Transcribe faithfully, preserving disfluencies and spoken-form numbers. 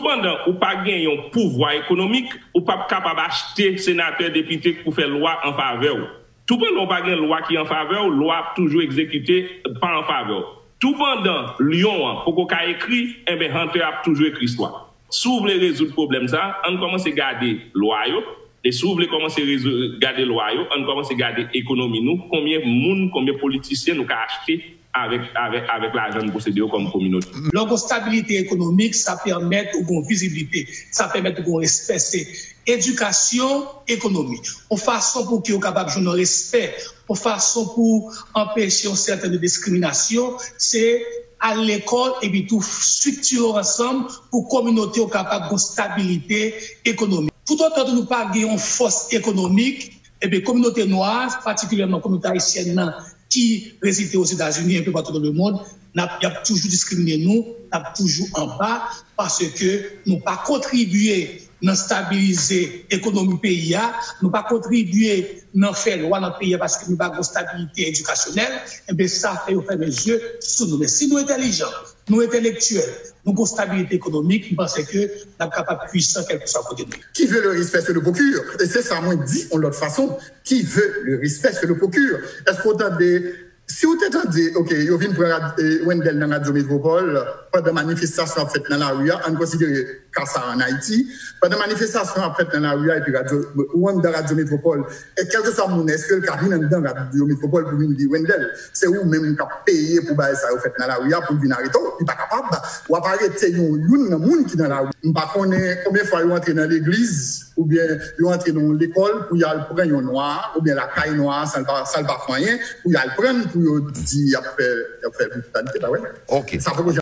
Toupandan ou pa gen yon pouvwa ekonomik, ou p ap kapab achte senatè, depite pou fè lwa an favè w. Toupandan ou pa gen lwa ki an favè w, lwa ap toujou egzekite pa an favè w. Toupandan lyon an poko ka ekri, enben Hunter ap toujou ekri istwa. Si w vle rezoud pwoblèm sa, ann kòmanse gade lwa yo. E si w vle kòmanse rezo- gade lwa yo, ann kòmanse gade ekonomi nou, konbyen moun, konbyen politisyen nou ka achte avèk, avèk, avèk lajan n posede yo kòm kominote. Lè w gen stabilite ekonomik, sa pèmèt ou gen vizibilite, sa pèmèt ou gen respè. Se edikasyon ekonomik, yon fason pou ke w kapab jwenn yon respè, yon fason pou anpeche yon sèten de diskriminasyon, se al lekòl epi tou striktire w ansanm pou kominote w kapab gen stabilite ekonomik. Toutotan nou pa gen yon fòs ekonomik, ebyen kominote nwa, patikilyèman kominote ayisyèn nan ki rezide Ozetazini, enpe patou nan lemonn, n ap, y ap toujou diskrimine nou, n ap toujou anba, paske nou pa kontribye nan stabilize ekonomi peyi a, nou pa kontribye nan fè lwa nan peyi a paske nou pa gen stabilite edikasyonèl, enben sa fè yo fèmen zye sou nou. Men si nou entèlijan, nou entelektyèl, nou gen stabilite ekonomik, m panse ke n ap kapab pwisan kèlkeswa kote nou ye. Qui veut le respect se le procure. E se sa mwen di yon lòt fason. Qui veut le respect se le procure. Èske w tande, si w te tande, ok, yo vin pran rad- eh, Wendell nan Radyo Metropole pandan manifestasyon ap fèt nan lari a, ann konsidere ka sa a ann Ayiti, pandan manifestasyon ap fèt nan lari a epi radyo, ou anndan Radyo Metropole, e kèlkeswa moun, èske l ka vin anndan Radyo Metropole pou vin di, Wendell, se ou menm k ap peye pou bagay sa yo fèt nan lari a pou l vin arete w? Li pa kapab. W ap arete yon youn nan moun ki nan lari. M pa konnen konbyen fwa yo antre nan legliz oubyen yo antre nan yon lekòl pou y al pran yon nwa oubyen lakay nwa san l pa, san l pa fè anyen, pou y al pran l pou yo di y ap fè, y ap fè britalite, pa vre? Ok. Sa poko